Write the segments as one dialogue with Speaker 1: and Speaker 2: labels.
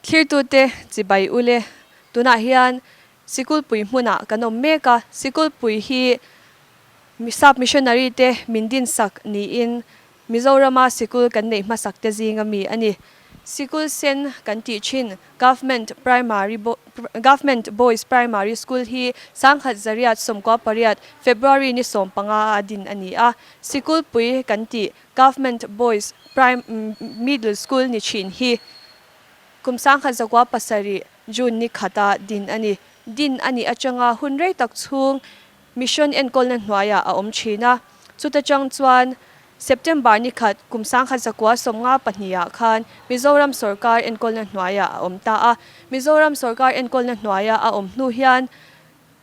Speaker 1: Thlirtute chibai ule, tunah hian Sikulpui hmunah kan awm mek a, Sikulpui hi Sap missionary te min dinsak niin Mizorama sikul kan neih hmasak te zinga mi a ni. Sikul sen kan tih thin Government Primary Government Boys Primary School hi 1998 February ni 15 a din a ni a. Sikulpui kan tih Government Boys Middle School ni thin hi kum 1907 June ni khata din a ni. Din a nih atanga hun rei tak chhung Mission enkawlna hnuaiah a awm thin a, chuta chang chuan September ni khat kum 1952 ah khan Mizoram sawrkar enkawlna hnuaiah a awm ta a. Mizoram sawrkar enkawlna hnuaia a awm hnu hian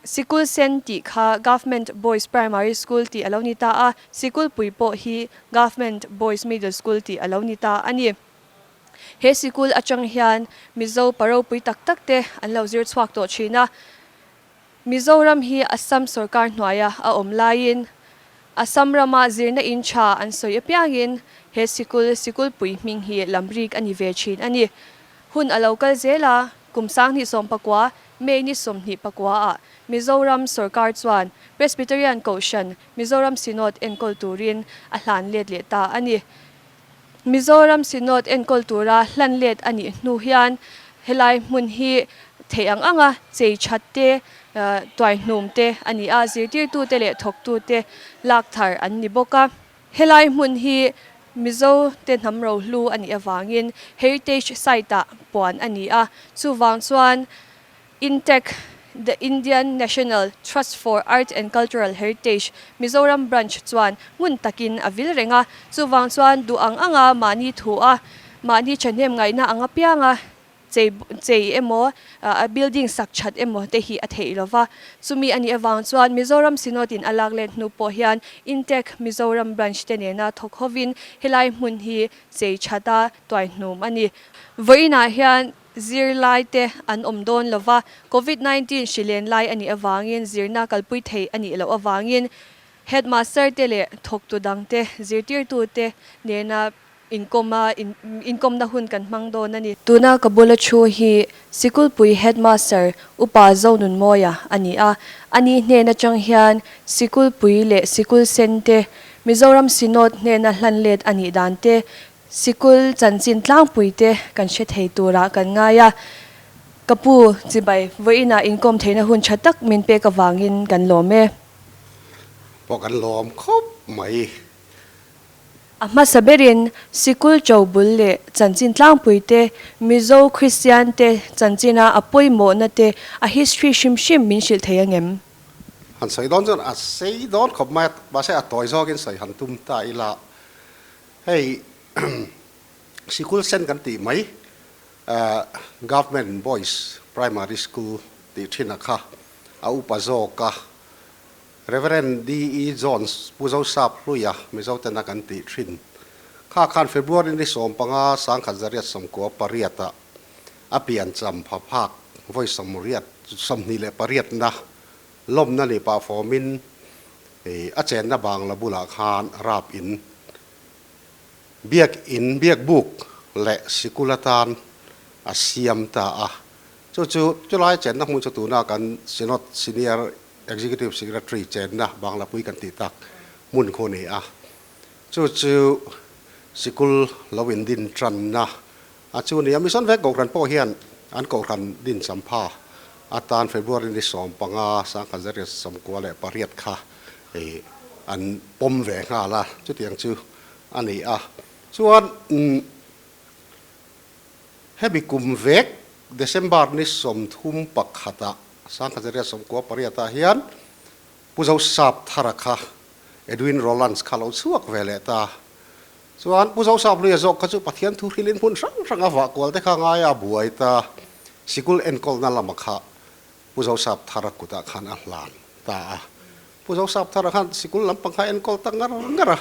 Speaker 1: Sikul Sen tih kha Government Boys Primary School tih a lo ni ta a, Sikulpui pawh hi Government Boys Middle School tih a lo ni ta a ni. He sikul atang hian Mizo pa ropui tak tak te an lo zir chhuak tawh thin a. Mizoram hi Assam sawrkar hnuaia a awm laiin Assam rama zirna in tha an sawi apiangin he sikul sikulpui hming hi lamrik a ni ve thin a ni. Hun a lo kal zel a, kum 2019 May ni 24 ah Mizoram sawrkar chuan Presbyterian Kohhran Mizoram Synod enkawl turin a hlan let leh ta a ni. Mizoram Synod enkawl tura hlan let a nih hnu hian helai hmun hi theih ang anga chei that te, tuaihnum te a ni a, zirtirtute leh thawktute lak thar an ni bawk a. Helai hmun hi Mizo te hnam rohlu a nih avangin Heritage Site-ah puan a ni a, chuvang chuan Intec, The Indian National Trust for Art and Cultural Heritage, Mizoram Branch chuan ngun takin a vil reng a, chuvang chuan duh ang anga mahni thu a, mahni thahnem ngaihna ang apianga chei chei emaw, a building sak that emaw te hi a theih lo va. Chumi a nih avang chuan Mizoram Synod in a lak let hnu pawh hian Intec Mizoram Branch te nena thawk hovin helai hmun hi chei that a tuaihnum a ni. Vawiinah hian Zirlai te an awm dawn lo va, Covid 19 hri len lai a nih avangin zirna kalpui theih a nih loh avangin Headmaster te leh thawktu dang te, zirtirtu te nena inkawm a inkawmna hun kan hmang dawn a ni. Tuna ka bula thu hi Sikulpui Headmaster Upa Zonunmawia a ni a, ani hnen atang hian Sikulpui leh Sikul Sen te Mizoram Synod hnena hlan let a nih dan te Sikul chanchin tlangpui te kan hre thei turah kan ngai a, ka pu chibai vawiinah inkawm theihna hun tha tak min pek avangin kan lawm e.
Speaker 2: Pawh kan lawm khawp mai.
Speaker 1: A hmasa berin sikul cho bul leh chanchin tlangpui te, Mizo Kristian te chanchina a pawimawhna te, a history hrim hrim min hrilh thei angem?
Speaker 2: Han sawi dawn chuan a sei dawn khawp mai a, mahse a tawi zawkin sawi han tum ta ila. Hei sikul sen kan tih mai Government Boys Primary School tih thin a kha a upa zawk a, Rev. DE Jones Pu Zosap Hluia Mizo tena kan tih thin kha khan February ni 15 1998 ah a pian cham pha phak vawi sawmriat 28 na lawmna ni pah fawmin a chenna bangla bulah khan rap in biak in biak buk leh sikul atan a siam ta a. Chu chu chulai chenna hmun chu tuna kan Synod Senior Executive Secretary chenna bangla pui kan tih tak hmun khu a ni a. Chu chu sikul lo in din tanna A chu nia, Mission Vek Kohhran pawh hian an Kohhran din champha atan February ni 15, 1998 kha an pawm ve nghal a, chutiang chu a ni a. Chuan hemi kum vek December ni 31 ah 1998 ah hian Pu Zosap Thara kha Edwin Rowlands kha lo chhuak ve leh ta. Chuan Pu Zosap Luia zawk kha chu Pathian thu hrilhin hmun hrang hrang a vah kual te kha ngai a buai ta. Sikul enkawlna lama kha Pu Zosap Thara kutah khan a hlan ta a. Pu Zosap Thara khan sikul lampang kha enkawl ta ngar ngar a.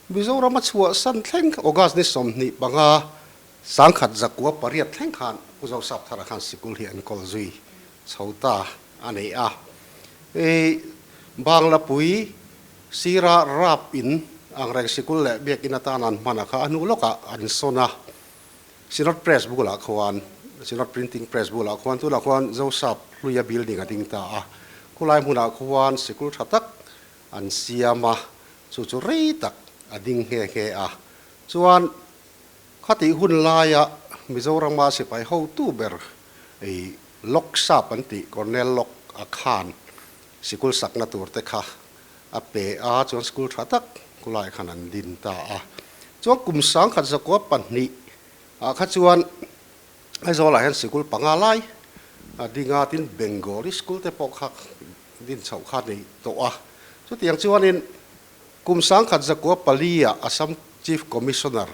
Speaker 2: Mizoram a chhuahsan thleng August ni 25 1908 thleng khan Pu Zosap Thara khan sikul hi enkawl zui chho ta a nei a. Hei Banglapui sira rap in angreng sikul leh biakinn atan an hman a kha a hnu lawkah an sawn a. Synod Press bulah khuan Synod Printing Press bulah khuan tunah khuan Zosap hluia building a ding ta a, khulai hmunah khuan sikul tha tak an siam a, chu chu rei tak a ding nghe nghe a. Chuan khatih hun laia Mizorama sipai hotu ber ei Lok Sap an tih Colonel Lok a khan sikul sakna tur te kha a pe a, chuan school tha tak khulai khan an din ta a. Chuan kum 1902 ah kha chuan Aizawl ah hian sikul panga lai a ding a, tin Bengali school te pawh kha din chhoh kha a nei tawh a. Chutiang chuanin kum 1904 ah Assam Chief Commissioner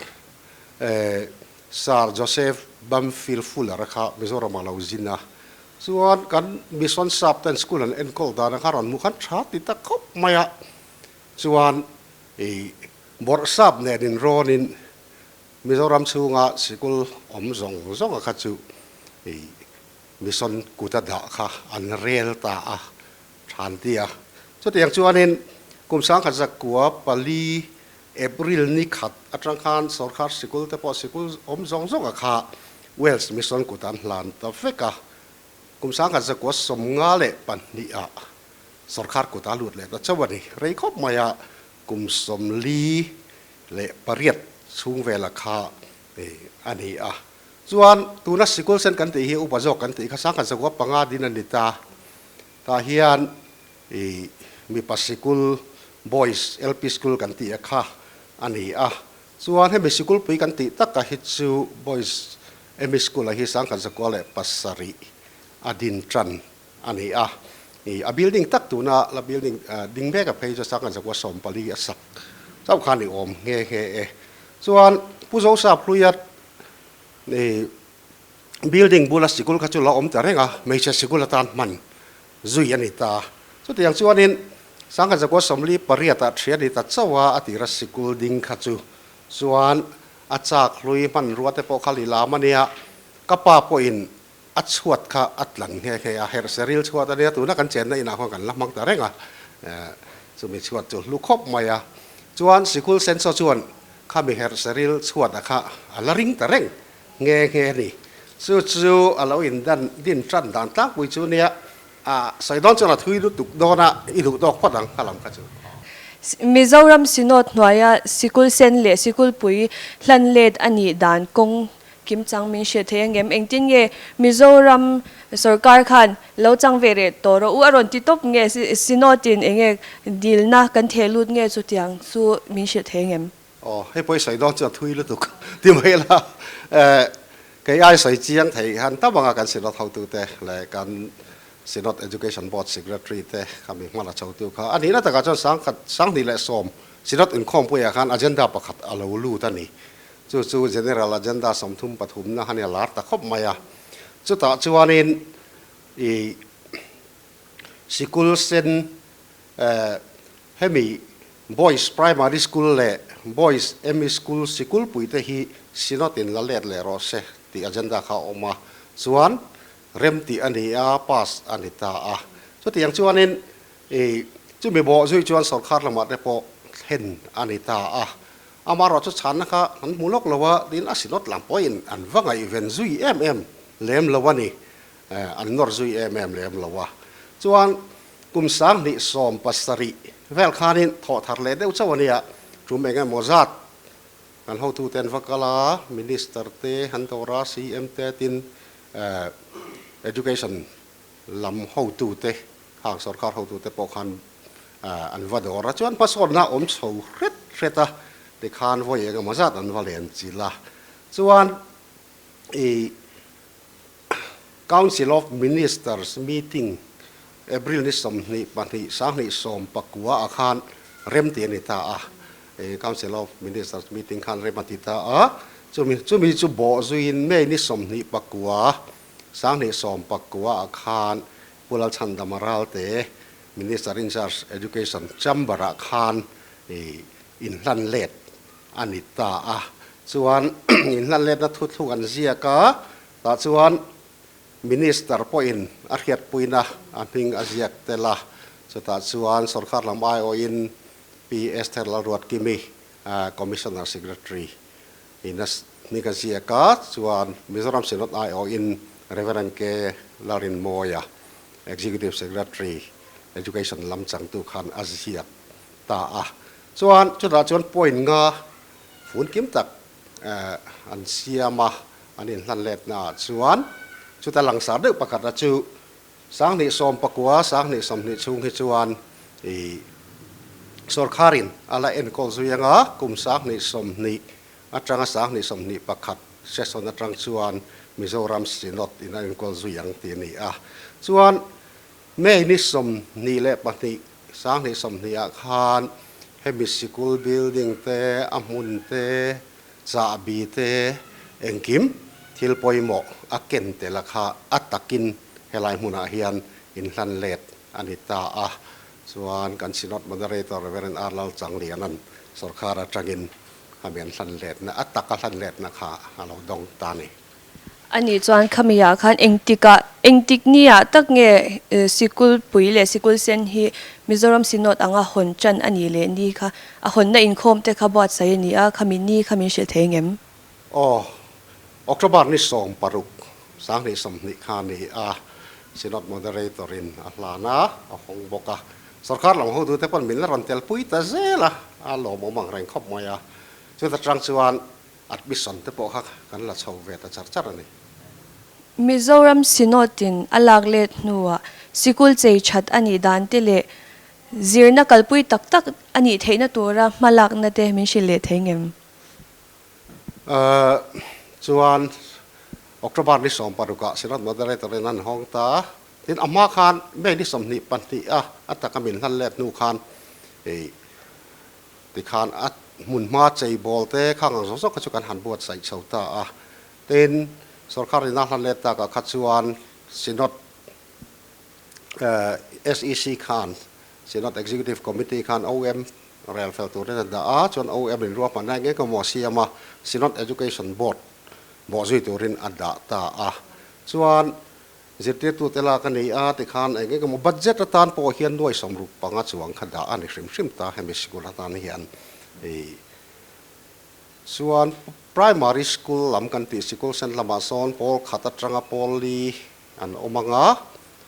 Speaker 2: Sir Joseph Bamfield Fuller a kha Mizoram ah lo zin a, Chuan kan Mission Sap ten school an enkawl dan ang kha rawn hmuh khan tha ti ta khawp mai a, chuan i bawrh sap nen in rawnin Mizoram chhunga sikul awm zawng zawng a kha chu i Mission kut a dah kha an rel ta a than ti a. Chutiang chuanin kum 1904 April ni khat atang khan sorkar sikul te pawh sikul awm zawng zawng a kha Wales Mission kut an hlan ta vek a, kum 1952 ah sorkar kut a lut leh ta chauh a ni. Rei khawp mai a kum 48 chhung vela kha a ni a. Chuan tuna sikul sen kan tih hi upa zawk kan tih kha 1905 din a ni ta. Tah hian I mipa sikul Boys LP School kan tih a kha a ni a, chuan hemi sikulpui kan tih taka hi chu Boys ME School ah hi 1907 a din tan a ni a. I a building tak tuna la building ding mek a phei chu 1914 a sak chauh khan i awm nghe nghe e. Chuan Pu Zosa Hluia i building bula sikul kha chu la awm ta reng a, hmeichhe sikul atan hman zui a ni ta. Chutiang chuanin 1948 ah thian ni ta chauh a, a tira sikul ding kha chu chuan a chak hlui hmanrua te pawh kha li lam a nia, ka pa pawhin a chhuat kha a tlan nghe nghe a, herh seril chhuat a nia, tuna kan chenna inah khuan kan la hmang ta reng a, chumi chhuat chu hlu khawp mai a. Chuan sikul senso chuan khami herh seril chhuat a kha a la ring ta reng Nge nge ni. Chu chu a lo in dan din tan dan tlangpui chu nia, a sawi dawn chuan a thui lutuk dawn a, i duh tawk phawt ang ka lam kha chu.
Speaker 1: Mizoram Synod hnuaia sikul sen leh sikulpui hlan let a nih dan kawng kim chang min hriat thei angem? Engtin nge Mizoram sorkar khan lo chang ve reh tawh rawh u a rawn ti tawp nge? Synod in enge dilna kan theh lut nge chutiang chu min hrilh thei angem?
Speaker 2: Aw, hei pawh i sawi dawn chu a thui lutuk ti mai la. Eh, kei ai sawi chiang thei han tam anga kan Synod hotute leh kan Synod Education Board Secretary te kha mi hman a chhotu kha a nihna takah chuan 2010 Synod inkhawmpuiah khan agenda pakhat a lo lut a ni. Chu chu General Agenda 33 na kha nia lar ta khawp mai a. Chutah chuanin i sikul sen eh hemi Boys Primary School leh Boys ME School sikulpui te hi Synod in la let leh rawh se tih agenda kha a awm a, chuan rem tih a ni a, pass a ni ta a. Chutiang chuanin i chumi bawh zui chuan sorkar lamah te pawh thlen a ni ta a. Amaherawhchu chhanna kha an hmu lawk lo a, tin a Synod lam pawhin an va ngaihven zui em em lem lo a ni, an nawr zui em em lem lo a. Chuan Kum 2017 vel khanin thawh thar leh deuh chauh a nia, tum eng emaw zat kan hotute an va kal a, Minister te an dawr a, CM te tin Education lam hotute khang sorkar hotute pawh khan an va dawr a, chuan hmasawnna awm chho hret hret a, tikhan vawi eng emaw zat an va len chilh a, chuan i Council of Ministers meeting April ni 22 2019 ah khan rem tih a ni ta a, Council of Ministers meeting khan rem a ti ta a, chumi chumi chu bawh zuiin May ni 29 2019 ah khan Pu Lalchhandama Ralte Minister in charge Education Chamber ah khan inhlan let a ni ta a, chuan inhlan letna thuthluk an ziak a, tah chuan Minister pawhin a hriatpuina a hming a ziak tel a, chutah chuan sorkar lam aiawhin Pi Esther Lalruatkimi, Commissioner Secretary in a hming a ziak a, chuan Mizoram Synod aiawhin Rev. K. Lalrinmawia, Executive Secretary, Education lam changtu khan a ziak ta a. Chuan chutah chuan point nga fun kim tak an siam a, an inhlan letnaah chuan chuta langsar deuh pakhat a chu 2019, 2020 chhung hi chuan i sawrkharin a la enkawl zui anga kum 2020 atanga 2021 session atang chuan Mizoram Synod in a enkawl zui ang tih a ni a. Chuan May ni 22, 2020 ah khan hemi sikul building te, a hmun te, Chahbi te engkim thil pawimawh a ken tel a kha a takin helai hmunah hian inhlan let a ni ta a, chuan kan Synod Moderator Rev. R. Lalchangliana'n sawrkar atangin khami an hlan letna, a taka hlan letna kha a lo dawng ta a ni.
Speaker 1: Anih chuan khamiah khan engtikah, engtik niah tak nge sikul pui leh sikul sen hi Mizoram Synod anga hawn tan a nih leh ni kha a hawnna inkhawm te kha buatsaih a ni a, khami ni kha min hrilh thei ngem?
Speaker 2: Aw, October ni 16, 2020 kha a ni a, Synod Moderator in a hlan a, a hawng bawk a. Sorkar lam hotute pawn min la rawn tel pui ta zel a, a lawmawm ang reng khawp mai a. Chuta tang chuan Admission te pawh kha kan la chho ve ta char char a ni.
Speaker 1: Mizoram Synod-in a lak let hnuah sikul chei that a nih dan te leh zirna kalpui tak tak a nih theihna tura hma lakna te min hrilh leh thei ngem?
Speaker 2: Chuan October ni 16 ah Synod Moderator in an hawng ta. Tin a hma khan May ni 22 a a taka min hlan let hnu khan Tikhan a hmunhma cheibawl te khang ang zawk zawk kha chu kan han buatsaih chho ta a. Tin, sorkar ina hlan let takah kha chuan Synod SEC khan, Synod Executive Committee khan OM rel fel turin a dah a, chuan OM in ruahmanna eng eng emaw a siam a, Synod Education Board bawhzui turin a dah ta a. Chuan Zirtirtute lak a ni a, tikhan eng eng emaw budget atan pawh hian nuai 65 chuang kha dah a ni hrim hrim ta hemi sikul atan hian i chuan primary school lam kan tih sikul sen lamah sawn pawl khat atanga pawl li an awm anga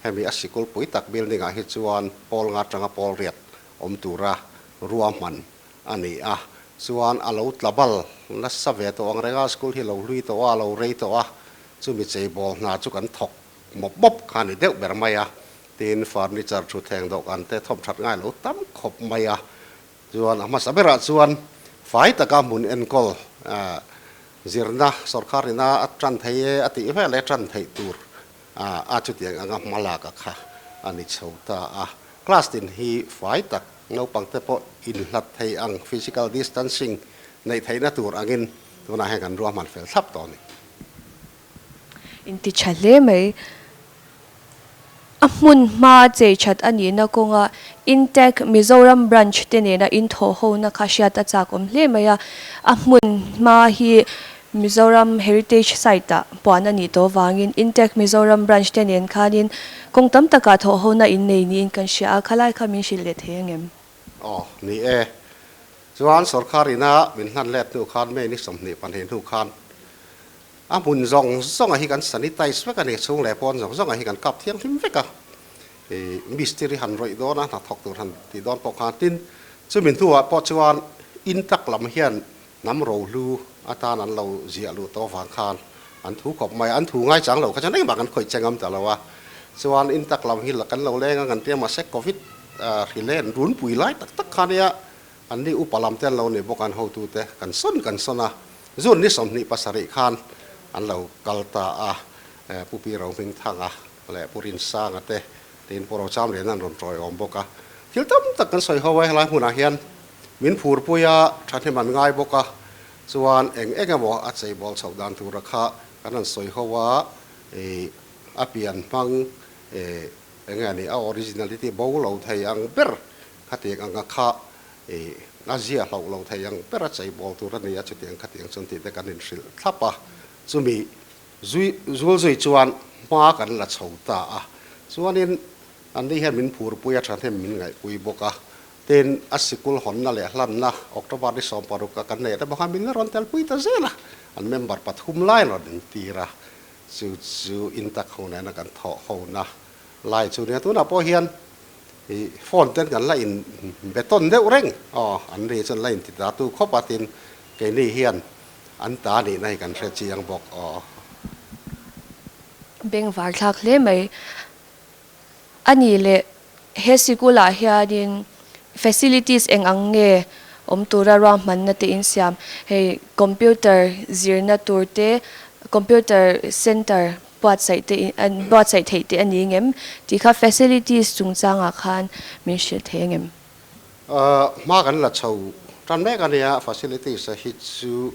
Speaker 2: hemi a sikul pui tak building ah hi chuan pawl nga atanga pawl riat awm tura ruahman a ni a, chuan a lo tla bal nasa ve tawh ang reng a, school hi a lo hlui tawh a, a lo rei tawh a, chumi cheibawl hna chu kan thawk mawp mawp kha a ni deuh ber mai a, tin furniture thutthleng dawhkan te thawm that ngai lo tam khawp mai a, chuan a hmasa berah chuan fai taka hmun enkawl zirna sawrkar ina a tan thei e a tih vel e tan theih tur a chutiang anga hma lak a kha a ni chho ta a, class tin hi fai tak naupang te pawh inhlat thei ang physical distancing neih theihna tur angin tunah hian kan ruahman fel thlap tawh a ni.
Speaker 1: Inti tha hle mai. A hmun hma chei that a nihna kawnga Intech Mizoram Branch te nena inthawhhona kha hriat a chak awm hle mai a. A hmun hma hi Mizoram Heritage Site ah puan a nih tawh vangin Intech Mizoram Branch te nen khanin kawng tam takah thawhhona innei niin kan hria a, khalai kha min hrilh leh thei angem?
Speaker 2: Aw, ni e. Chuan sorkar ina min hlan let hnu khan May ni 22 hnu khan a hmun zawng zawnga hi kan sanitize vek a ni, chhung leh pawn zawng zawnga hi kan kap thianghlim vek a. I mistiri han rawih dawn a, hnathawk tur han tih dawn pawh khan tin chumi hnuah pawh chuan in tak lam hian hnam rohlu atan an lo ziah luh tawh vang khan an thu khawp mai a, an thu ngaichang lo kha chuan engmah kan khawih che ngam ta lo a, chuan in tak lam hi kan lo leng a kan tia mahse covid hri len runpui lai tak tak kha nia an ni upa lam te an lo nei bawk a an hotute kan sawn kan sawn a, June ni 27 khan an lo kal ta a, Pu Pi Rohmingthanga leh Pu Rinsanga te tiin Pu Rochamliana an rawn tawiawm bawk a, thil tam tak kan sawi ho a helai hmunah hian min phurpui a, thahnem an ngai bawk a, chuan eng eng emaw a cheibawl chhoh dan tura kha kan han sawi ho a, ih a pian hmang ih eng nge ni a originality bo lo thei ang ber khatiang anga kha ih a zia hloh lo thei ang ber a cheibawl tur a ni a, chutiang khatiang chuan tih te kan inhrilh thlap a, chumi Zui zul zui chuan hma kan la chho ta a, chuanin anni hian min phurpui a thahnem min ngaihpui bawk a, tin a sikul hawnna leh hlanna October ni 16 a kan neih te bawk a min la rawn telpui ta zel a, An member pathum lai rawn intir a, chu chu intak ho nena kan thawh hona lai chu nia. Tunah pawh hian ih phone ten kan la in be tawn deuh reng aw, an ri chuan la inti ta tu khawp a tin keini hian an ta nihna hi kan hre chiang bawk aw.
Speaker 1: Bengvar thlak hle mai. A nih leh he sikulah hianin facilities eng ang nge awm tura ruahmanna te in siam? Hei computer zirna tur te, computer center buatsaih te buatsaih theih te a ni ngem? Tih kha facilities chungchangah khan min hrilh thei angem?
Speaker 2: Hma kan la chho tan mek a nia, facilities a hi chu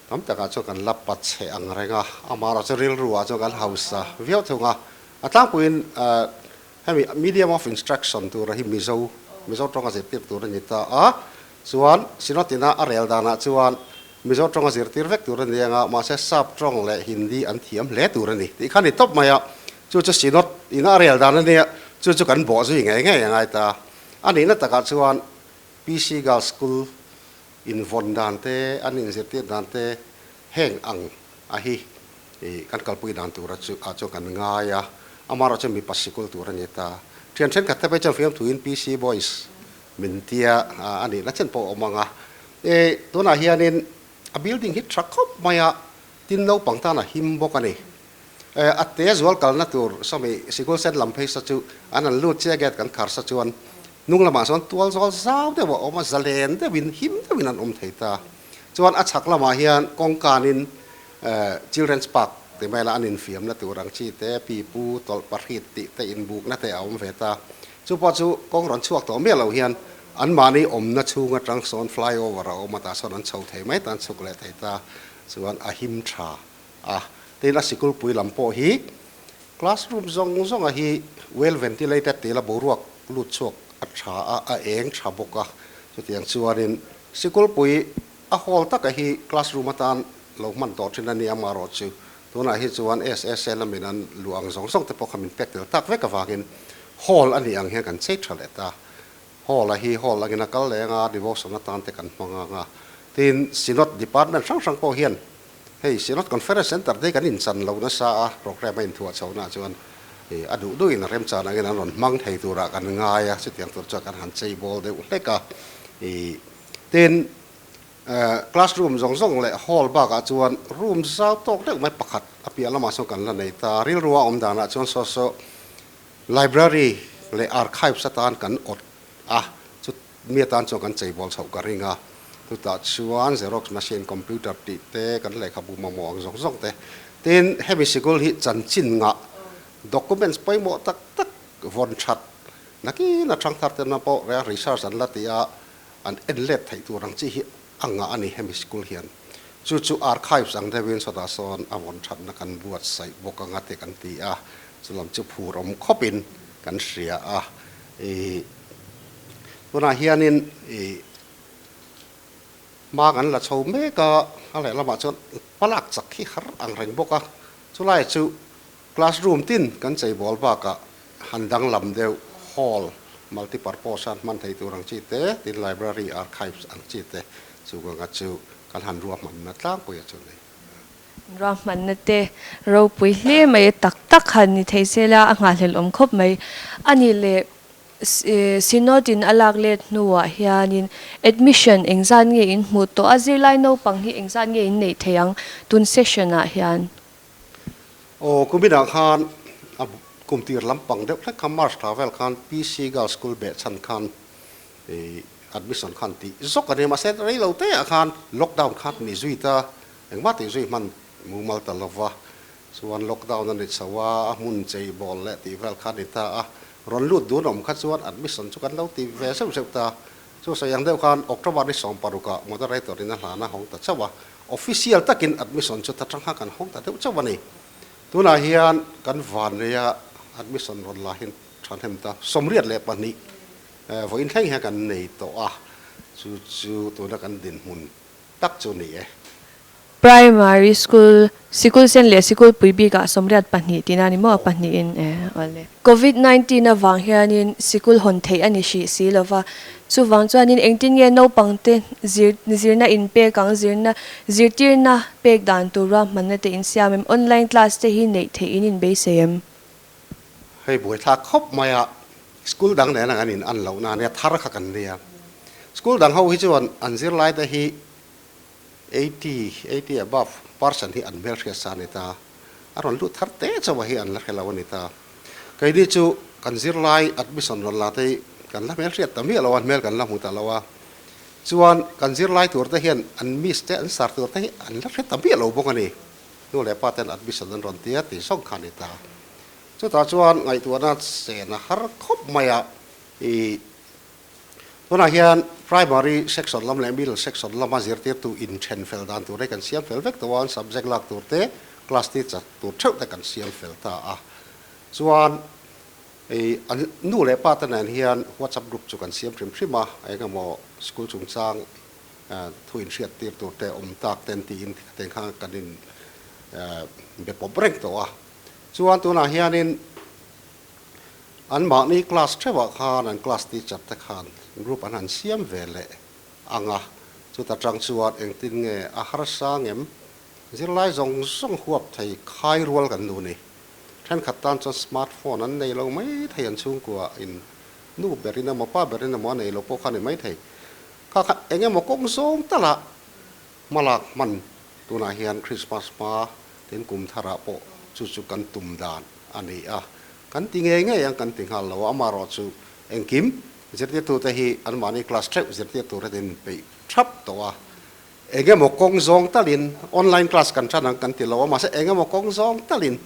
Speaker 2: Tam takah chuan kan la pa chhe ang reng a, amaherawh chu rilru ah chuan kan hausa viau thung a. A tlangpuiin hemi medium of instruction tura hi Mizo, Mizo tawnga zirtir tur a ni ta a, chuan Synod ina a rel danah chuan Mizo tawnga zirtir vek tur a ni ang a, mahse Sap tawng leh Hindi an thiam hle tur a ni tih kha a ni tawp mai a. Chu chu Synod ina a rel dan a nia, chu chu kan bawh zui ngei ngei a ngai ta. A nihna takah chuan PC Girls School Invawn dan te, an inzirtir dan te heng ang a hi kan kalpui dan tura chu ah chuan kan ngai a, amaherawh chuan mipa sikul tur a ni ta. Thian thenkhat te phei chuan fiamthuin PC Boys min tia a nih na chen pawh a awm ang a. E tunah hianin a building hi tha khawp mai a, tin naupang tan a him bawk a ni. E a te zual kalna tur sawmi sikul sen lam phei sa chu an han lut chiah gate kan khar sa chuan Hnung lamah chuan tual zawl zau deuh a awm a, zalen deuhin, him deuhin an awm thei ta. Chuan a chhak lamah hian kawngkanin Children's Park ti mai la an infiamna tur ang chi te, pipu, tawlh pahrit tih te inbukna te a awm ve ta. Chu pawh chu kawng rawn chhuak tawh miah lo hian anmahni awmna chhung atang sawn flyover a awm a, tah sawn an chho thei mai ta, an chhuk leh thei ta. Chuan a him tha a, tin a sikulpui lam pawh hi Classroom zawng zawnga hi well ventilated tih la boruak lut chhuak a tha a, a eng tha bawk a. Chutiang chuanin sikulpui a hall taka hi classroom atan lo hman tawh thin a ni amaherawh chu tunah hi chuan SSA lamin an luh ang zawng zawng te pawh kha min pek tel tak vek avangin hall a nih ang hian kan chei tha leh ta. Hall a hi hall angin a kal leng a, devotion atan te kan hmang ang a. Tin, Synod department hrang hrang pawh hian Hei Synod Conference Centre te hi kan inchan lo nasa a, programme a inthuah chhohna ah chuan a duh duhin a remchan angin an rawn hmang thei turah kan ngai a, chutiang tur chuan kan han chei bawl deuh hlek a. Tin, classroom zawng zawng leh hall bakah chuan room zau tawk deuh mai pakhat a piah lamah sawn kan la nei ta. Rilru a awm danah chuan saw saw library leh archives atan kan awt a, chu Mi atan chuan kan cheibawl chhoh ka ring a, chutah chuan xerox machine, computer tih te, kan lehkhabu mamawh ang zawng zawng te. Tin, hemi sikul hi chanchin ngah, documents pawimawh tak tak vawn that nakin a thangthar te na pawh rea research an la ti a, an en let theih tur ang chi hi a ngah a ni hemi sikul hian. Chu chu archives ang deuhin sawtah sawn a vawn thatna kan buatsaih bawk anga te kan ti a, chulam chu phur awm khawpin kan hria a. Ih. Tunah hianin ih hma kan la chho mek a, a lehlamah chuan palak chak hi har ang reng bawk a, chulai chu classroom tin kan cheibawl bakah han danglam deuh hall multipurpose a hman thei tur ang chi te, tin library archives ang chi te chu kanga chu kan han ruahmanna tlangpui a chu ni.
Speaker 1: Ruahmanna te ropui hle mai tak tak han ni thei se la a nghahhlelh awm khawp mai a ni le. Synod in a lak let hnuah hianin admission engzat nge in hmuh tawh a, zirlai naupang hi engzat nge in neih thei ang tun session ah hian?
Speaker 2: Aw, kuminah khan a kum tir lampang deuh hlek kha March thla vel khan PC Girls School behchhan khan admission khan tih zawk a ni a, mahse rei lo te ah khan lockdown khan ni zui ta, engmah tih zui hman mumal ta lova, Chuan lockdown a ni chho a, a hmun chei bawl leh tih vel kha a ni ta a, rawn lut dun awm kha chuan admission chu kan lo ti ve zeuh zeuh ta. Chu sawi ang deuh khan October ni 16 ah moderator in a hlan a hawng ta chauh a, official takin admission chu ta tang kha kan hawng ta deuh chauh a ni. Tunah hian kan van nei a admission rawn la hin thahnem ta 82 vawiin thleng hian kan nei tawh a, chu chu tuna kan dinhmun tak chu ni e.
Speaker 1: Primary School, Sikul sen leh Sikul pui bikah 82 tihna a ni maw? Pahnihin e awle. Covid 19 avang hianin sikul hawn theih a ni hrih si lova. Chuvang chuanin engtin nge naupangte zir zirna inpek ang, zirna zirtirna pek dan tur ruahmanna te insiam em? Online class te hi neih theih in inbeisei em?
Speaker 2: Hei buaithlak khawp mai a, school dang nen ang an in an lohna ania thar kha kan nia. School dang ho hi chuan an zirlai te hi 80, 80 above, percent hi an hmelhriat sa a ni ta. A rawn lut thar te chauh hi an la hre lo a ni ta. Keini chu kan zirlai admission rawn la te hi kan la hmelhriat ta miah lo a, hmel kan la hmu ta lo a. Chuan kan zirlai tur te hian an miss te an sar tur te hi an la hre ta miah lo bawk a ni. Nu leh pa ten admission an rawn ti a tih zawng kha a ni ta. Chutah chuan ngaihtuahna chen a har khawp mai a, ih tunah hian primary section lam leh middle section lama zirtirtu inthen fel dan tur hi kan siam fel vek tawh a, an subject lak tur te, class teacher tur theuh te kan siam fel ta a. Chuan ih an nu leh pa te nen hian whatsapp group chu kan siam hrim hrim a, eng emaw school chungchang thu inhriat tir tur te awm tak ten tiin khatiang khan kan in be pawp reng tawh a. Chuan tunah hianin anmahni class theuhah khan an class teacher te khan group an han siam ve leh ang a, chuta tang chuan engtin nge a harsa ngem zirlai zawng zawng huap thei khai rual kan nu ni. Thenkhat tan chuan smart phone an nei lo mai thei an chhungkua in nu berin emaw pa berin emaw a nei lo pawh kha a ni mai thei. Kha kha eng emaw kawng zawng talah hmalak hman tunah hian Christmas hma Tin, kum tharah pawh chu chu kan tum dan a ni a, kan ti ngei ngei ang kan ti nghal lo a, amaherawh chu engkim zirtirtute hi anmahni class theuh zirtirtu te in peih thap tawh a, eng emaw kawng zawng talin online class kan tan ang kan ti lo a, mahse eng emaw kawng zawng talin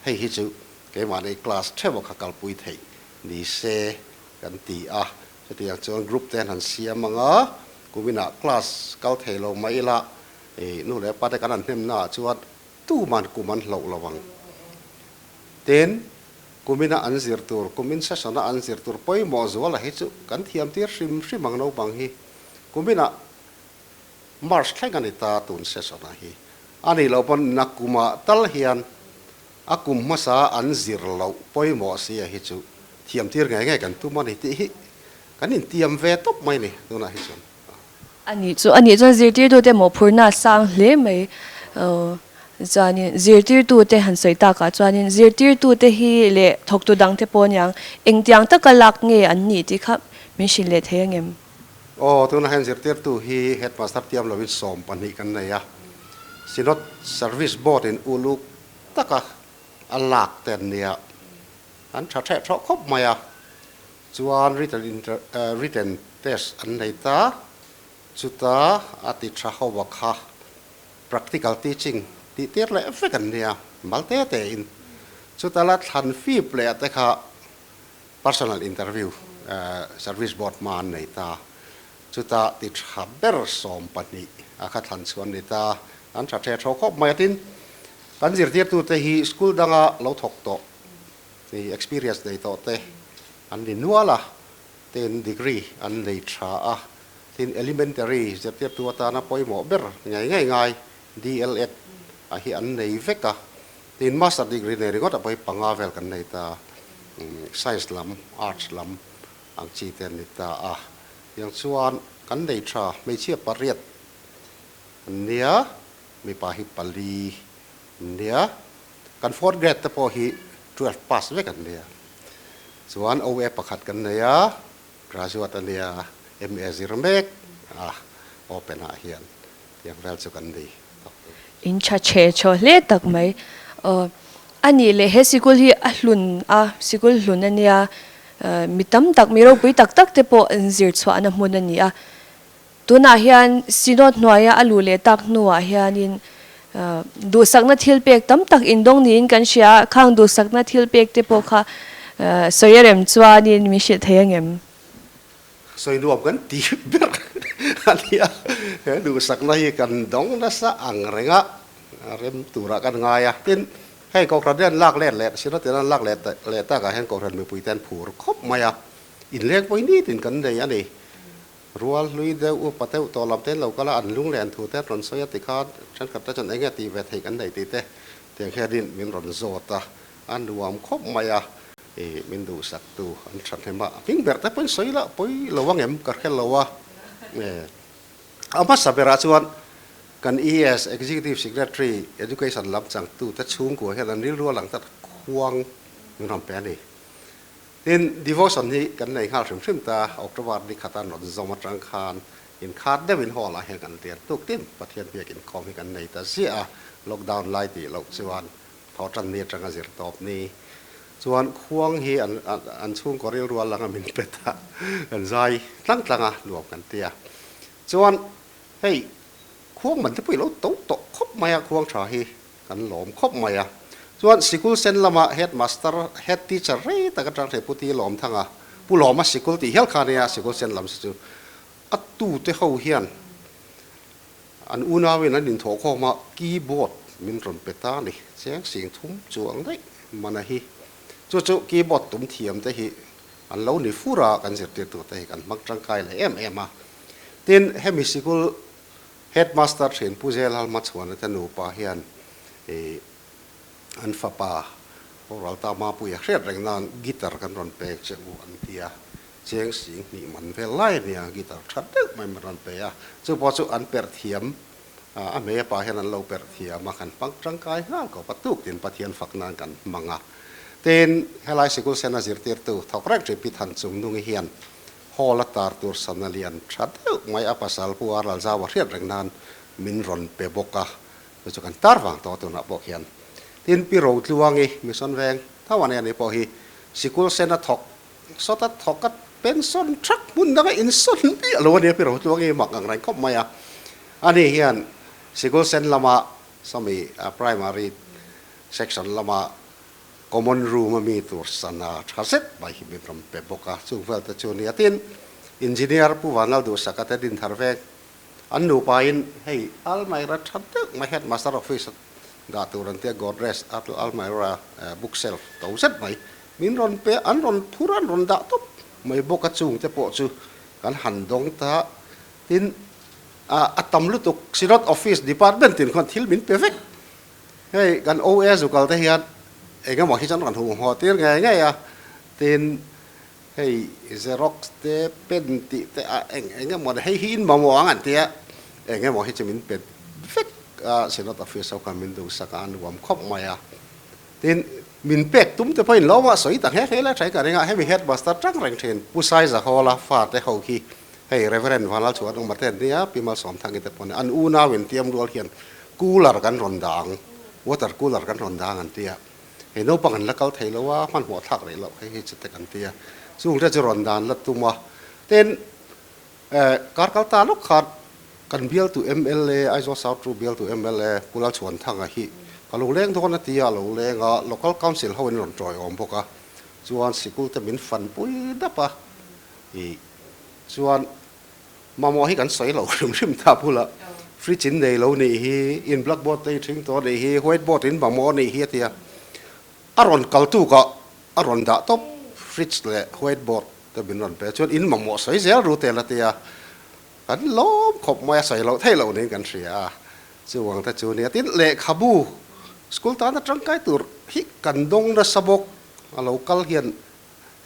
Speaker 2: hei hi chu keimahni class theuh a kha kalpui theih ni se kan ti a, chutiang chuan group te an han siam ang a, kuminah class kal thei lo mah ila I nu leh pa te kan han hnem naah chuan tuman kum an hloh lo ang. Tin, kumina an zir tur, kumin session a an zir tur pawimawh zuala hi chu kan thiam tir hrim hrim ang naupang hi. Kuminah March thleng a ni ta tun session ah hi. A nih loh pawn na kumah tal hian a kum hmasa an zir loh pawimawh si a hi chu thiam tir ngei ngei kan tum a ni tih hi kan intiam ve tawp mai ni tunah hi chuan.
Speaker 1: A nih chu, a nih chuan zirtirtute mawhphurhna a sang hle mai. Chuanin zirtirtute han sawi takah chuanin zirtirtute hi leh thawktu dangte pawh aniang engtiang taka lak nge an nih tih kha min hrilh leh thei angem?
Speaker 2: Aw, tunah hian zirtirtu hi headmaster tiam lovin 12 kan nei a, Synod Service Board in uluk taka a lak te an nia, an tha theh thawh khawp mai a. Chuan written inter written test an nei ta, chuta a ti tha ho a kha practical teaching tih tir leh vek an nia, mal te te in. Chuta la thlan fip leh te kha personal interview service board hma an nei ta, chuta ti tha ber 12 a kha thlan chhuah an ni ta, an tha the thaw khawp mai a. Tin, kan zirtirtute hi school danga lo thawk tawh Hei experience nei tawh te an ni nual a, tin degree an nei tha a, tin elementary zirtirtu atana pawimawh ber ngei ngei ngai DLEd ah hi an nei vek a, tin master degree nei ringawt ah pawh hi panga vel kan nei ta, science lam, arts lam ang chi te an ni ta a, tiang chuan kan nei tha hmeichhia pariat an nia, mipa hi pali an nia. Kan fourth grade te pawh hi 12 pass vek an nia. Chuan OA pakhat kan nei a, graduate a nia, MA zir mek a, open ah hian tiang vel chu kan nei tawk tur.
Speaker 1: In tha chhe chhaw hle tak mai. Aw, a nih leh he sikul hi a hlun a, sikul hlun a nia, mi tam tak, mi ropui tak tak te pawh an zir chhuahna hmun a ni a. Tunah hian Synod hnuaia a luh leh tak hnuah hianin duhsakna thil pek tam tak indawng niin kan hria a, khang duhsakna thil pek te pawh kha sawi a rem chuanin min hrilh thei angem?
Speaker 2: Sawi nuam kan ti ber a nia, he duhsakna hi kan dawng nasa ang reng a, rem turah kan ngai a. Tin, hei Kohhran hian lak let leh Synod in an lak leh leh takah hian Kohhran mipuite an phur khawp mai a, inleng pawhin nitin kan nei a ni. Rual hlui deuh upa deuh tawh lam te an lo kal a, an lung leh an thu te an rawn sawi a tikhan thenkhat te chuan eng nge tih ve theih kan nei tih te tiang hianin min rawn zawt a, a nuam khawp mai a. I min duhsak tu an tha hnem a, a hming ber te pawhin sawi lah pawi lo ang em ka hre lo a. A hmasa berah chuan kan ES, Executive Secretary, Education lam changtu te chhungkua hian an rilru a lang tlat khuang min rawn pe a ni. Tin, devotion hi kan nei nghal hrim hrim ta, October ni khata an rawn zawm atang khan inkhat deuhin hall ah hian kan lian tuk tin Pathian biak inkhawm hi kan nei ta ziah a, lockdown lai tih loh chuan thaw tan ni atanga zir tawp ni chuan khuang hi an an chhungkaw rilru a langa min pe ta, kan zai tlang tlang a nuam kan ti a. Chuan hei khuang man te pawh i lo to tawh khawp mai a, khuang tha hi kan lawm khawp mai a. Chuan sikul sen lama headmaster, head teacher rei tak atang thei Pu Ti Lawm Thanga, Pu Lawma sikul tih hial kha ania sikul sen lam si chu a tute ho hian an unauin an inthawh khawm a, keyboard min rawn pe ta a ni, cheng sing thum chuang daih mana hi. Chu chu keyboard tum thiam te hi an lo ni fur a, kan zirtirtu te hi kan hmang tangkai leh em em a. Tin, hemi sikul headmaster thin Pu Zelhal Hmachhuana te nupa hian ih an fapa boral ta Mapuia hriat reng nan guitar kan rawn pek che u an ti a, cheng sing hnih man vel lai a nia, guitar tha deuh mai min rawn pe a, chu pawh chu an perh thiam a hmei a pa hian an lo perh thiam a, kan hmang tangkai nghal khawp a, tuk tin Pathian fak nan kan hmang a. Tin, helai sikul sena zirtirtu thawk reng thin Pi Than Chungnungi hian Hall a tar tur sana lian tha deuh mai a pasal Pu Ar Lalzau a hriat reng nan min rawn pe bawk a, chu chu kan tar vang tawh tunah pawh khian. Tin, Pi Rotluangi Mission Veng tho a nia ni pawh hi sikul sena thawk sawta thawk a pension thak hmun danga insawn miah lo a nia Pi Rotluangi mak ang reng khawp mai a. Ani hian sikul sen lama sawmi primary section lama Common room a mi tur sana tha zet mai hi min rawn pe bawk a, chung vel te chu nia. Tin, Engineer Pu Vanlal Duhsaka te din thar vek an nupa in hei almaira tha deuh mai Headmaster office a dah tur an tia Godrej almaira bookshelf to zet mai min rawn pe a, an rawn phur a an rawn dah tawp mai bawk a, chung te pawh chu kan han dawng ta. Tin, a tam lutuk Synod office department tin khuan thil min pe vek. Hei kan OA zukal te hian eng emaw hi chuan rawn hum haw tir ngei ngei a, tin hei xerox te pen tih te a eng eng emaw hei hi in mamawh ang an tia eng emaw hi chu min pe vek a Synod office ho khan min duhsak a a nuam khawp mai a, tin min pek tum te pawhin lo mah sawi ta nghe nghe lai thain ka ring a, hemi headmaster tang reng thin Pu Saizahawla fate ho hi Hei Reverend Vanlalchhuan awm ate an nia, Pi Malsawmthangi te pawh nia, an unau in tiam rual hian cooler kan rawn dang, water cooler kan rawn dang an tia, hei naupang an la kal thei lo a, hmanhmawh thlak rih loh hei hi chute kan tia, chung te chu rawn dan la tum a, tin eh kar kal ta lawk khan kan bialtu mla, Aizawl South Ru bialtu mla Pu Lalchhuanthanga hi ka lo leng dawn a tia, a lo leng a, Local Council ho in rawn tawiawm bawk a, chuan sikul te min fanpui dap a, ih. Chuan mamawh hi kan sawi lo hrim hrim ta bulah fridge in nei lo nih hi, in blackboard te i thing tawh nih hi, white board in mamawh nih hi a ti a. A rawn kal tukah a rawn dah tawp fridge leh white board te min rawn pe. Chuan in mamawh sawi zel ru tel a ti a. Kan lawm khawp mai a, sawi loh theih loh niin kan hria a. Chuvang te chu nia. Tin, lehkhabu school tana tangkai tur hi kan dawng nasa bawk. A lo kal hian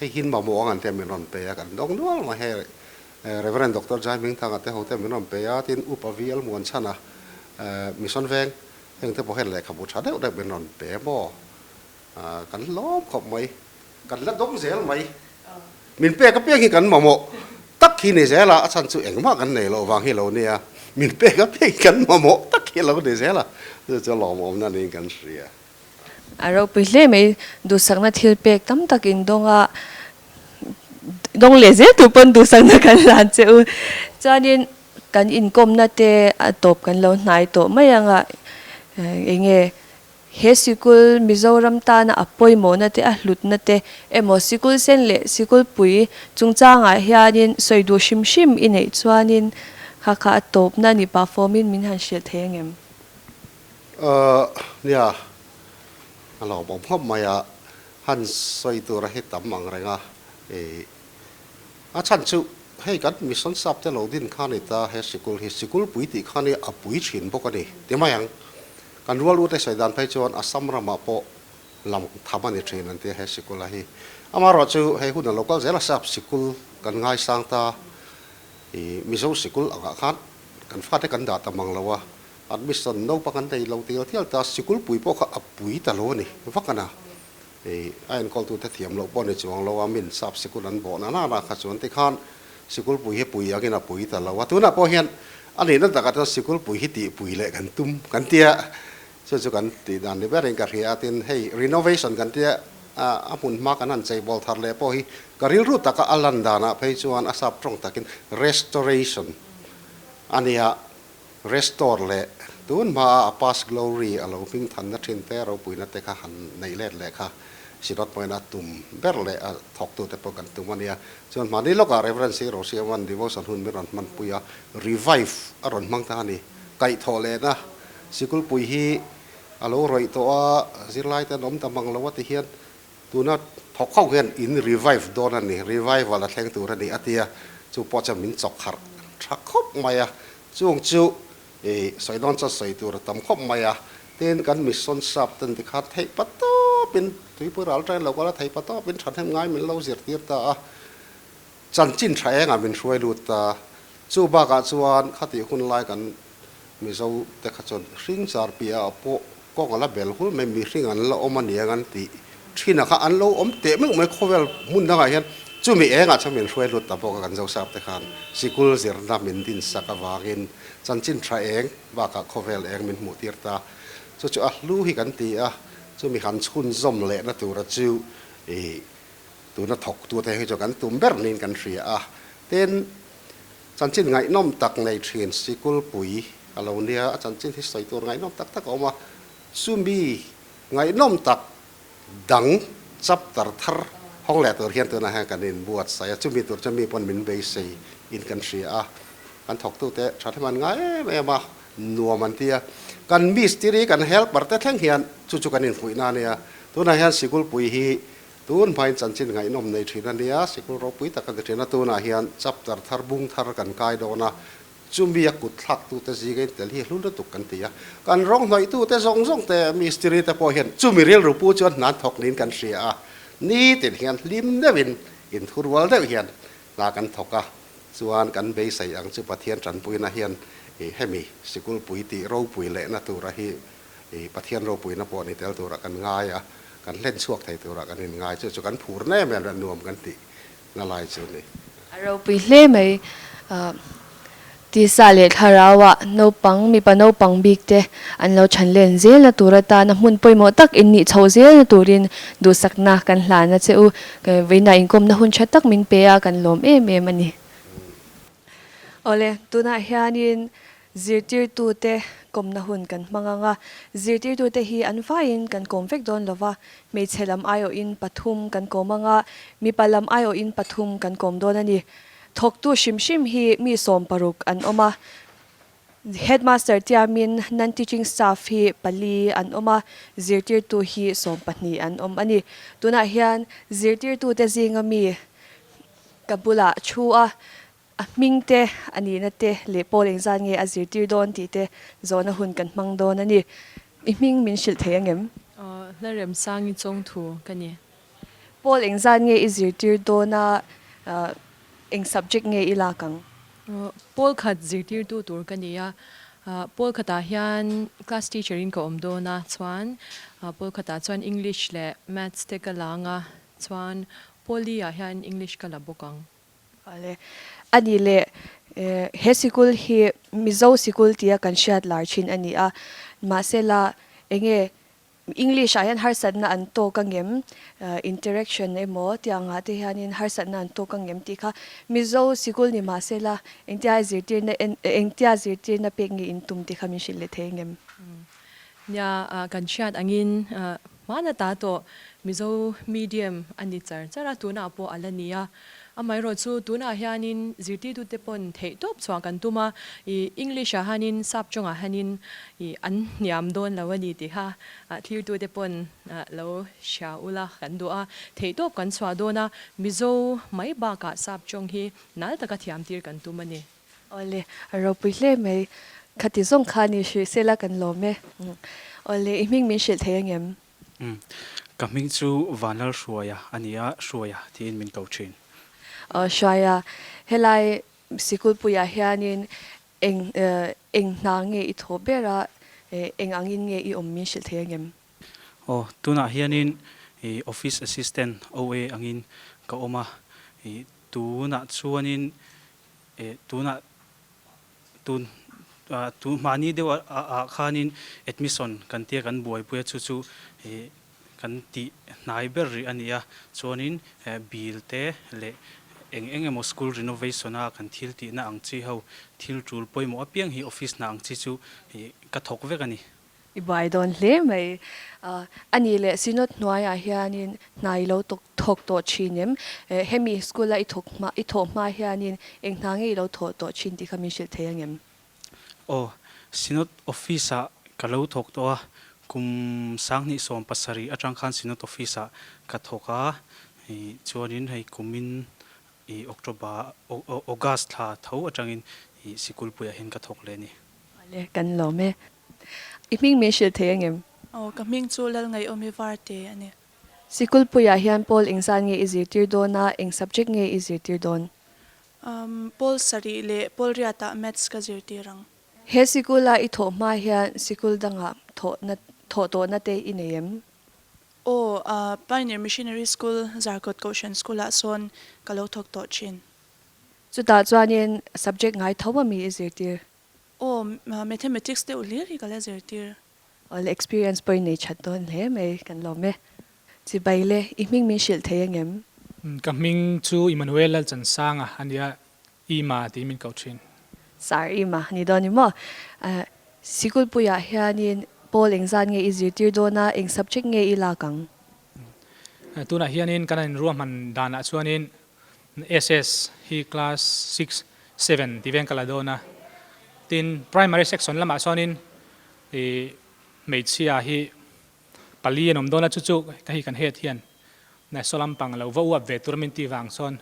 Speaker 2: Hei hi mamawh ang an te min rawn pe a, kan dawng nual mai hei Rev. Doctor Jai Hmingthanga te ho te min rawn pe a, tin Upa VL Muanchhana Mission Veng heng te pawh hian lehkhabu tha deuh deuh min rawn pe maw, kan hlawm khawp mai, kan la dawng zel mai, min pek apiang hi kan mamawh tak hi ni zel a, a chhan chu engmah kan nei loh vang hi lo nia, min pek apiang hi kan mamawh tak hi lo ni zel a, chu chu lawmawmna niin kan hria.
Speaker 1: A ropui hle mai, duhsakna thil pek tam tak in dawng a, dawng leh zel tur pawn duhsakna kan hlan che u. Chuanin kan inkawmna te a tawp kan lo hnai tawh mai ang a, eng nge he sikul Mizoram tana a pawimawhna te a hlutna te emaw sikul sen leh sikul pui chungchangah hianin sawi duh hrim hrim i neih chuanin kha kha a tawpna ni pah fawmin min han hrilh thei ang em?
Speaker 2: Nia, a lawmawm khawp mai a, han sawi tura hi tam ang reng a, ih a chhan chu hei kan mission sap te lo din kha ni ta, he sikul hi sikul pui tih kha ni a pui thin bawk a ni ti mai ang. Kan rual ute sawi dan phei chuan Assam ramah pawh lam tham a ni thin an tia he sikula hi. Amaherawhchu hei hun a lo kal zel a, sap sikul kan ngaisang ta, i Mizo sikul angah khan kan fate kan dah ta mang lo a, admission naupang kan nei lo tial tial ta, sikul pui pawh kha a pui ta lo a ni vak a na. I a enkawltute thiam loh pawh ni chuang lo a, min sap sikul an bawh na na kha chuan tikhan sikul pui hi pui angin a pui ta lo a, tunah pawh hian a nihna takah chuan sikul pui hi tihpui leh kan tum kan tia, chu chu kan tih dan ni berin ka hria a, tin hei renovation kan tia a hmun hma kan han cheibawl thar leh pawh hi ka rilru taka a lan danah phei chuan a sap tawng takin restoration a nia. Restore leh tun hmaa a past glory a lo hming thanna thin te ropuina te kha han neih let leh kha Synod pawhin a tum ber leh a thawktute pawh kan tum a nia. Chuan hmani lawkah Rev. Sir Rosiaman devotion hun min rawn hmanpui a, revive a rawn hmang ta a ni. Kaihthawh lehna sikulpui hi a lo rawih tawh a, zirlaite an awm ta mang lo a ti hian Tuna thawk ho hian in revive dawn a ni, revival a thleng tur a ni a ti a, chu pawh chuan min chawk harh tha khawp mai a, chung chu i sawi dawn chuan sawi tur a tam khawp mai a, tin kan mission sap ten tikhan theih pa tawpin tuipui ral ṭain lo kal a theih pa tawpin thahnem ngai min lo zirtir ta a, chanchin tha engah min hruai lut ta, chu bakah chuan khatih hun lai kan Mizo te kha chuan hring char piahah pawh kawng a la bel hul mai, mihring an la awm a nia an tih thin a kha an lo awm teh meuh mai khawvel hmun dangah hian chumi engah chuan min hruai lut ta bawk a kan Zosap te khan sikul zirna min din sak avangin chanchin tha eng bakah khawvel eng min hmuh tir ta chu chu a hlu hi kan ti a chumi han chhunzawm lehna tura chu ih tuna thawktute hi chu kan tum ber niin kan hria a tin Chanchin ngaihnawm tak nei thin Sikulpui a lo nia, a chanchin hi sawi tur ngaihnawm tak tak a awm a, chumi ngaihnawm tak dang chapter thar hawng leh tur hian tunah hian kan inbuatsaih a, chumi tur chuan mi pawn min beisei in kan hria a, kan thawktute tha hlim an ngai em em a, nuam an ti a, kan mistiri kan helper te thleng hian chu chu kan infuihna a nia, tunah hian Sikulpui hi Tun hmain chanchin ngaihnawm nei thin a nia, sikul ropui tak a ni thin a, tunah hian chapter thar bung thar kan kai dawn a, chumi a kut thlaktute zinga in tel hi hlu lutuk kan ti a, kan rawng hnawihtute zawng zawng te mistiri te pawh hian chumi rilru pu chuan hna an thawk niin kan hria a, nitin hian hlim deuhin inthurual deuh hian hna kan thawk a, chuan kan beisei ang chu Pathian tanpuina hian hemi sikulpui tih ropui lehna tura hi I Pathian ropuina pawh ni tel turah kan ngai a, kan hlen chhuak thei turah kan inngai chu chu kan phur na em em leh nuam kan tih na lai chu a ni.
Speaker 1: A ropui hle mai. Tisa leh thlarauah naupang, mipa naupang bik te an lo chhan len zelna tur atana hmun pawimawh tak in nih chhoh zelna turin duhsakna kan hlan a che u. Vawiinah inkawmna hun tha tak min pe a, kan lawm em em a ni. Awle, tunah hianin Zirtirtute kawmna hun kan hmang ang a, zirtirtute hi an vaiin kan kawm vek dawn lo va, hmeichhe lam aiawhin pathum kan kawm ang a, mipa lam aiawhin pathum kan kawm dawn a ni. Thawktu hrim hrim hi mi 16 an awm a, Headmaster tiamin non-teaching staff hi pali an awm a, zirtirtu hi 12 an awm a ni. Tunah hian zirtirtute zinga mi ka bulah thu a, A hming te, a nihna te leh Paul engzat nge a zirtir dawn tih te zawhna hun kan hmang dawn a ni. I hming min hrilh thei angem?
Speaker 3: Hla Remsangi Chawngthu ka ni.
Speaker 1: Paul engzat nge i zirtir dawn a, eng subject nge i lak ang?
Speaker 3: Paul khat zirtirtu tur ka ni a, Paul khatah hian class teacher in ka awm dawn a, chuan Paul khatah chuan English leh Maths te ka la ang a, chuan Poly ah hian English ka la bawk ang.
Speaker 1: Vale. A nih leh he sikul hi Mizo sikul tia kan hriat lar thin a ni a, mahsela enge English ah hian harsatna an tawk angem, interaction emaw tiangah te hianin harsatna an tawk angem tih kha Mizo sikul ni mahsela engtia zirtirna engtia zirtirna pek nge in tum tih kha min hrilh leh thei angem?
Speaker 3: Nia, kan hriat angin hmana ta tawh Mizo medium a ni char char a, tunah pawh a la ni a. Amaherawh chu tunah hianin zirtirtute pawn theih tawp chhuah kan tum a, ih English ah hianin sap tawngah hianin ih an hniam dawn lo a ni tih kha thlirtute pawn lo hria ula kan duh a. Theih tawp kan chhuah dawn a, Mizo mai bakah sap tawng hi nal taka thiam tir kan tum a ni.
Speaker 1: Awle, a ropui hle mai. Khati zawng kha ni hrilh sela kan lawm e. Awle, i hming min hrilh thei angem?
Speaker 4: Umm. Ka hming chu Vanlalhruaia a ni a, Hruaia tiin min ko thin.
Speaker 1: Aw Hruaia, helai sikulpuiah hianin eng eng hna nge i thawh ber a, eng angin nge i awm min hrilh thei angem?
Speaker 4: Aw, tunah hianin i Office Assistant, OA, angin ka awm a, i tunah chuanin tunah Tun tun mahni deuh ah khanin admission kan tia kan buaipui a chu chu ih kan tih hnai ber rih a ni a, chuanin bill te leh eng eng emaw school renovation a kan thil tihna ang chi ho thil tul pawimawh apiang hi office hna ang chi chu ih ka thawk vek a ni.
Speaker 1: I buai dawn hle mai. A nih leh Synod hnuaiah hianin hna i lo thawk tawh thin em? Hemi school a i thawk hma i thawh hma hianin eng hna nge i lo thawh tawh thin tih kha min hrilh thei angem?
Speaker 4: Aw, Synod office ah ka lo thawk tawh a, kum 2017 atang khan Synod office ah ka thawk a, chuanin hei kumin i October, August thla tho atangin i sikulpuiah hian ka thawk leh a ni.
Speaker 1: Awle, kan lawm e. I hming min hrilh thei angem?
Speaker 5: Aw, ka hming chu Lalngaihawmi Varte a ni.
Speaker 1: Sikulpuiah hian Pawl engzat nge i zirtir dawn a, eng subject nge i zirtir dawn?
Speaker 5: Um, Pawl sarih leh Pawl riatah Maths ka zirtir ang.
Speaker 1: He sikula i thawh hma hian sikul dangah thawhna, thawh tawhna te i nei em?
Speaker 5: Aw, ah, Pioneer Missionary School, Zarkawt Kohhran School-ah sawn ka lo thawk tawh thin.
Speaker 1: Chutah chuanin subject ngai tho a mi i zirtir?
Speaker 5: Aw, Mathematics deuh hlir hi ka la zirtir.
Speaker 1: Awle, experience pawh i nei that dawn hle mai, kan lawm e. Chibai le, i hming min hrilh thei angem?
Speaker 6: Ka hming chu Emmanuel Lalchansanga a nia, Ima tiin min koh thin.
Speaker 1: Sir Ima ni dawn ni maw? Sikulpuiah hianin Pawl engzat nge i zirtir dawn a, eng subject nge i lak ang?
Speaker 6: Tunah hianin kan inruahman danah chuanin SS hi class six, seven tih veng ka la dawn a. Tin, primary section lamah chuanin i hmeichhia hi pali an awm dawn a, chu chu ka hi kan head hian saw lampang lo va uap ve tur min tih vang chuan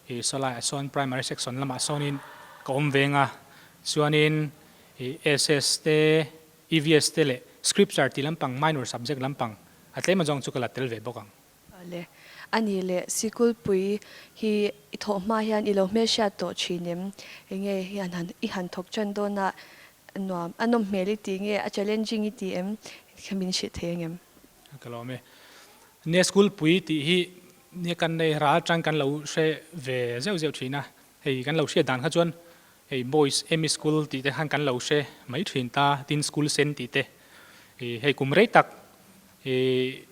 Speaker 6: ih saw laiah sawn primary section lamah sawnin ka awm veng a, chuanin ih SS te EVS te leh scripture tih lampang minor subject lampang a tlem azawng chu ka la tel ve bawk ang.
Speaker 1: Awle, a nih leh sikulpui hi i thawh hma hian i lo hmelhriat tawh thin em? Enge hian han i han thawk tan dawn a nuam a nawm hmel i tih nge a challenging i tih em? Kha min hrilh thei angem?
Speaker 6: Ka lawm e. Nia school pui tih hi nia kan nei ral atang kan lo hre ve zeuh zeuh thin a, hei kan lo hriat dan kha chuan hei boys ME school tih te khan kan lo hre mai thin ta, tin school sen tih te hei kum rei tak ih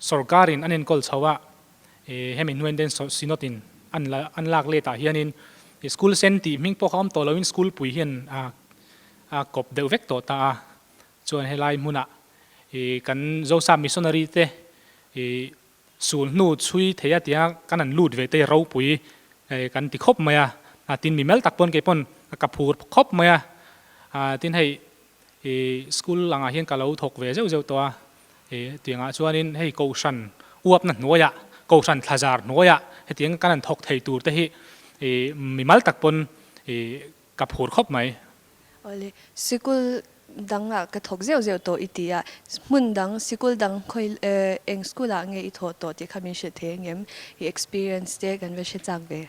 Speaker 6: Sorkarin an enkawl chho a, hemi hnuaiin ten Synod in an la an lak let ah hianin school sen tih hming pawh kha awm tawh loin school pui hian a a kawp deuh vek tawh ta a, chuan helai hmunah kan Zosa missionary te sul hnu chhui thei a tia kan han lut ve te ropui kan ti khawp mai a, tin mi mel tak pawn kei pawn ka phur khawp mai a, tin hei school angah hian ka lo thawk ve zeuh zeuh tawh a. Hetiangah chuanin hei Kohhran uapna hnuaiah, Kohhran thlazar hnuaiah hetiang kan han thawk thei tur te hi mimal tak pawn ka phur khawp mai.
Speaker 1: Awle, sikul dangah ka thawk zeuh zeuh tawh i ti a, hmun dang, sikul dang khawi eng school ah nge i thawh tawh tih kha min hrilh thei angem? I experience te kan va hre chak ve.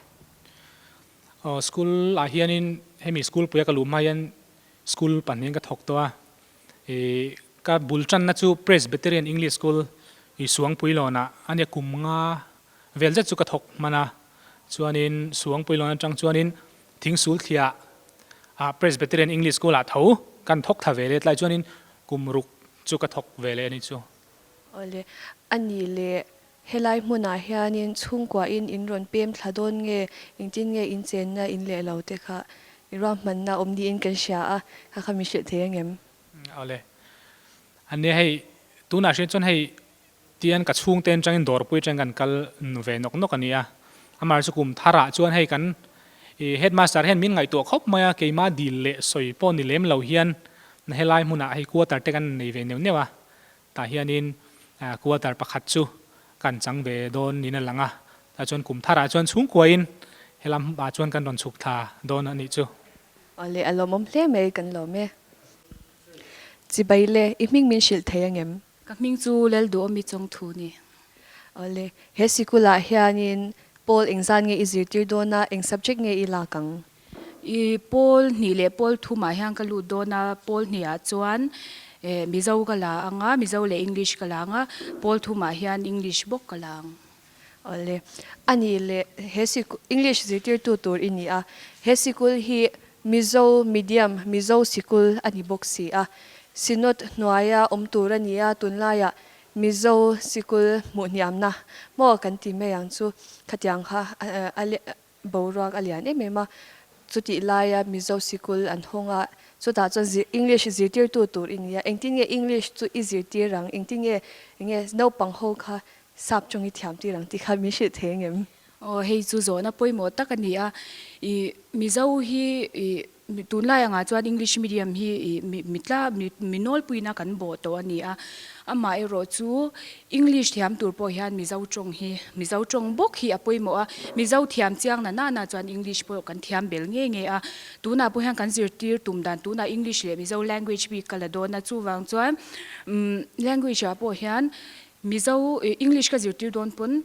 Speaker 6: Aw, school ah hianin hemi school puia ka luh hma hian school pahnihin ka thawk tawh a, I ka bul tanna chu Presbyterian English School i Suangpuilawnah a nia kum nga vel zet chu ka thawk hman a, chuanin Suangpuilawn atang chuanin Thingsulthliah ah Presbyterian English School ah tho kan thawk thla ve leh tlai chuanin kum ruk chu ka thawk ve leh a nih chu.
Speaker 1: Awle, a nih leh Helai hmunah hianin chhungkuahin in rawn pem thla dawn nge, engtin nge in chenna in leh lo te kha i ruahmanna awm niin kan hria a, kha kha min hrilh thei angem?
Speaker 6: Awle. Ania hei, tunah hriat chuan hei tian ka chhungte atangin dawrpui atangin kan kal ve nawk nawk a ni a. Amah chu kum tharah chuan hei kan i headmaster hian min ngaihtuah khawp mai a, keimah dil leh sawi pawh ni lem lo hian helai hmunah hei quarter te kan nei ve neuh neuh a. Tah hianin quarter pakhat chu kan chang ve dawn niin a lang a, tah chuan kum tharah chuan chhungkuain helam ah chuan kan rawn chhuk thla dawn a nih chu.
Speaker 1: Awle, a lawmawm hle mai, kan lawm e. Chibai le, i hming min hrilh thei angem?
Speaker 7: Ka hming chu Lalduhawmi Chawngthu ni.
Speaker 1: Awle, he sikulah hianin pawl engzan nge i zirtir dawn a, eng subject nge i lak ang?
Speaker 7: I pawl hnih leh pawl thumah hian ka lut dawn a, pawl hnihah chuan Mizo ka la ang a, Mizo leh English ka la ang a, pawl thumah hian English bawk ka la ang.
Speaker 1: Awle, a nih leh he sikul, English zirtirtu tur i ni a, he sikul hi Mizo medium, Mizo sikul a ni bawk si a, Synod hnuaia awm tur a ni a, tunlaiah Mizo sikul hmuh hniamna maw kan ti mai ang chu, khatiang kha a boruak a lian em em a, chutih laia Mizo sikul an hawng a, chutah chuan English zirtirtu tur i ni a, engtin nge English chu i zirtir ang, engtin nge enge naupang ho kha Sap chawng i thiam tir ang tih kha min hrilh thei angem?
Speaker 7: Aw hei chu zawhna pawimawh tak a ni a, i Mizo hi i tunlai angah chuan English medium hi i mi tla mi nawlpuina kan bawh tawh a ni a, amah erawh chu English thiam tur pawh hian Mizo tawng hi Mizo tawng bawk hi a pawimawh a, Mizo thiam chiang na nana chuan English pawh kan thiam bel nge nge a, tunah pawh hian kan zirtir tum dan tunah English leh Mizo language bik ka la dawn a, chuvang chuan language ah pawh hian Mizo English ka zirtir dawn pawn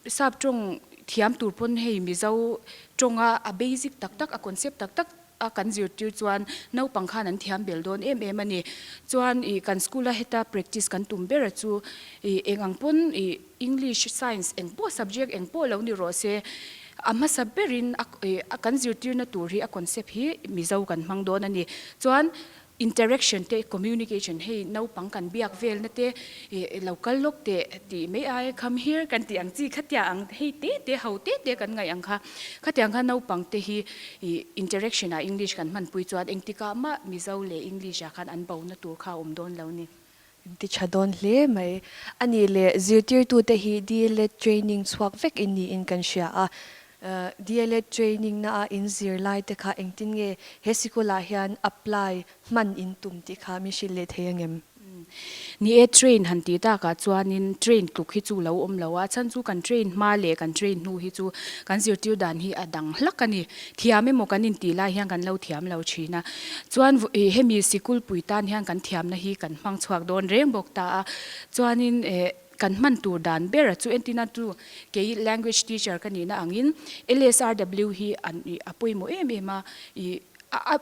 Speaker 7: sap tawng thiam tur pawn hei Mizo tawnga a basic tak tak a concept tak tak a kan zirtir chuan naupang khan an thiam bel dawn em em a ni. Chuan ih kan school a heta practice kan tum ber a chu ih eng ang pawn ih English, Science eng pawh subject eng pawh lo ni rawh se a hmasa berin a ih kan zirtirna tur hi a concept hi Mizo kan hmang dawn a ni. Chuan Interaction te, communication hei naupang kan biak velna te ih lo kal lawk teh tih mai ai come here kan tih ang chi khatia ang hei te te ho te te kan ngaih ang kha. Khatiang kha naupang te hi ih interaction ah English kan hmanpui chuan engtikah mah Mizo leh English ah khan an bona tur kha a awm dawn lo ni.
Speaker 1: Ti tha dawn hle mai. A nih leh zirtirtute hi DLEd training chhuak vek in niin kan hria a. DLEd training na a in zir lai te kha engtin nge he sikulah hian apply hman in tum tih kha min hrilh leh thei angem?
Speaker 7: Ni e, train han tih takah chuanin train tluk hi chu lo awm lo a, chhan chu kan train hma leh kan train hnu hi chu kan zirtir dan hi a dang hlak a ni. Thiam emaw kan intih lai hian kan lo thiam lo thin a, chuan hemi sikul pui tan hian kan thiamna hi kan hmang chhuak dawn reng bawk ta a, chuanin kan hman tur dan ber chu entina chu kei language teacher ka nihna angin LSRW hi an a pawimawh em em a, ih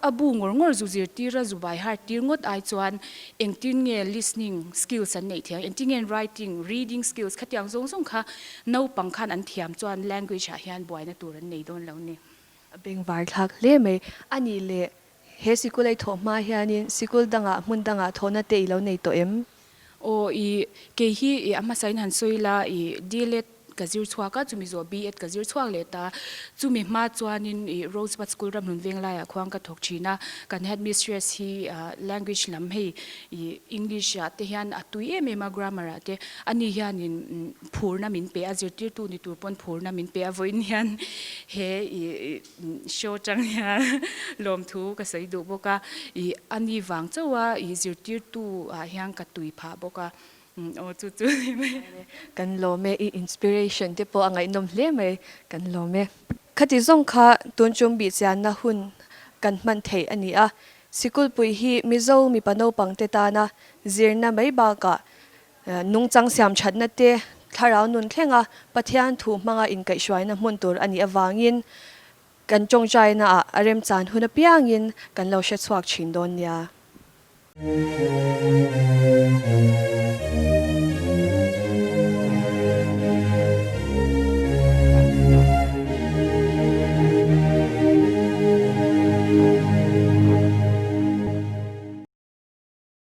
Speaker 7: a bu ngawr ngawr zu zirtir a zu by heart tir ngawt ai chuan engtin nge listening skills an neih theih ang, engtin nge writing, reading skills khatiang zawng zawng kha Naupang khan an thiam chuan language ah hian buaina tur an nei dawn lo ni.
Speaker 1: A bengvar thlak hle mai. A nih leh he sikul a i thawh hma hianin sikul dangah hmun dangah thawhna te i lo nei tawh em?
Speaker 7: Aw i kei hi i a hmasain han sawi la i DLEd ka zir chhuak a chumi zawh BEd ka zir chhuak leh ta. Chumi hma chuanin i Rosebud School Ramhlun Venglaiah khuang ka thawk thin a, kan headmistress hi language lam hei i English ah te hian a tui em em a grammar ah te ani hianin phurna min pe a zirtirtu ni tur pawn phurna min pe a vawiin hian he i show tang hian lawmthu ka sawi duh bawk a i ani vang chauh a i zirtirtu ah hian ka tui phah bawk a aw chu chu ni mai.
Speaker 1: Kan lawm e i inspiration te pawh a ngaihnawm hle mai kan lawm e. Khati zawng kha tun tum bihchianna hun kan hman theih a ni a, Sikulpui hi Mizo mipa naupangte tana zirna mai bakah nungchang siam thatna te, thlarau nun thlenga Pathian thu hmanga inkaihhruaina hmun tur a nih avangin kan tawngtainaah a remchan hun apiangin kan lo hre chhuak thin dawn nia.